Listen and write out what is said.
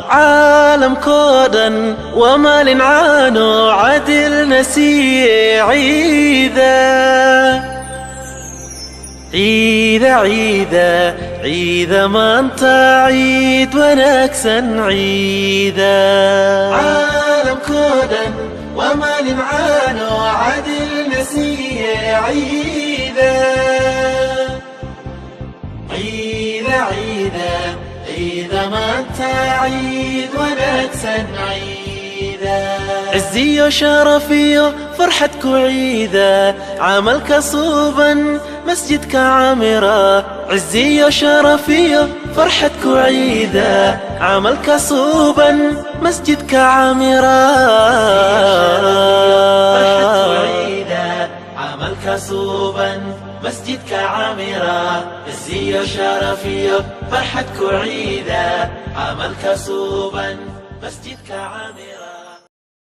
Caalamkoo dhan waa maalin caano cadilna siiye. Ciida, ciida, ciida, ciida, maanta ciid wanaagsan, ciida. Caalamkoo dhan waa maalin caano cadilna siiye. Ciida, ciida, ciida, ciida, maanta ciid wanaagsan, ciida. Ciziyo sharafiyo farxad ku ciida, camalka suuban masjidka camira. Ciziyo sharafiyo farxad ku ciida, camalka suuban masjidka camira. Camalka suuban masjidka camira. Ciziyo sharafiyo farxad ku ciida, camalka suuban masjidka camira.